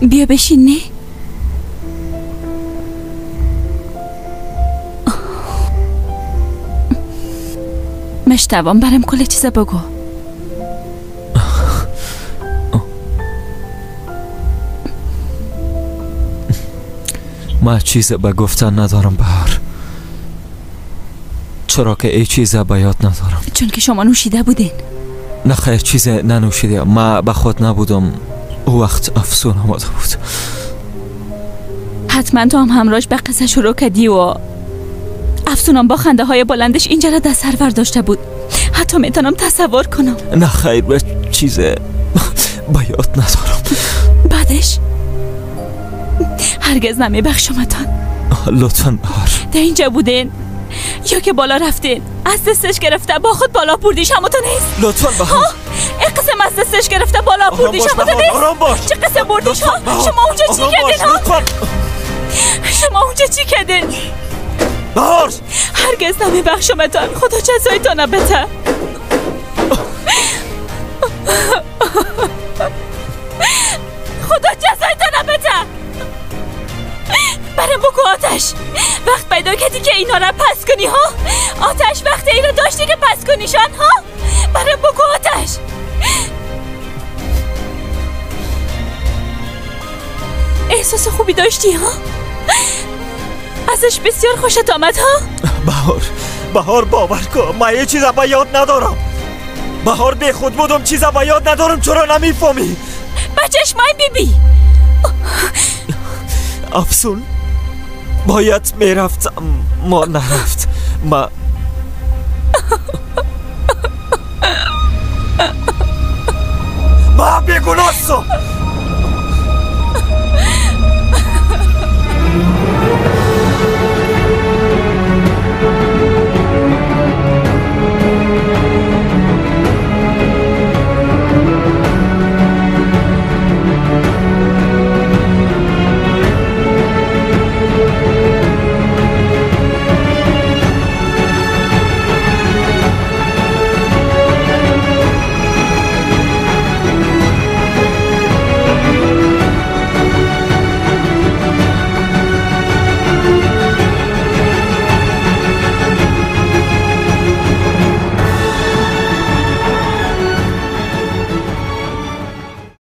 بیا بشین. نه مشتوام، برم کل چیزا بگو. ما چیز به گفتن ندارم بهار، چرا که ای چیز به یاد ندارم. چون که شما نوشیده بودین. نه خیر، چیز ننوشیده، ما به خود نبودم. او وقت افسون آمده بود. حتما تو هم همراهش به قصه شروع کردی و افسونم با خنده های بلندش اینجا را در سر برداشته بود. حتی میتونم تصور کنم. نه خیر، به چیز به یاد ندارم. بعدش هرگز نمیبخشمتان. لطفا بهار. در اینجا بودین یا که بالا رفتین؟ از دستش گرفته با خود بالا بردیش، همونطور نیست؟ لطفا بهار. این قسم از دستش گرفته بالا بردیش، همونطور نیست؟ آرام باش. چه قسم بردیش ها؟ شما اونجا چی کردین ها؟ شما اونجا چی کردین؟ بهار، هرگز نمیبخشمتان. خدا جزایتان بده. خدا جزایتان بده. برم بگو آتش، وقت پیدا کردی که اینا را پس کنی ها؟ آتش وقت اینا داشتی که پس کنیشان ها؟ برم بگو آتش. احساس خوبی داشتی ها؟ ازش بسیار خوشت آمد ها؟ بهار، بهار باور کن من یه چیز به یاد ندارم. بهار بی خود بودم، چیز به یاد ندارم. چرا نمیفهمی؟ به چشمای بی بی. افسون باید میرفت، ما نرفت. ما بیگناستم.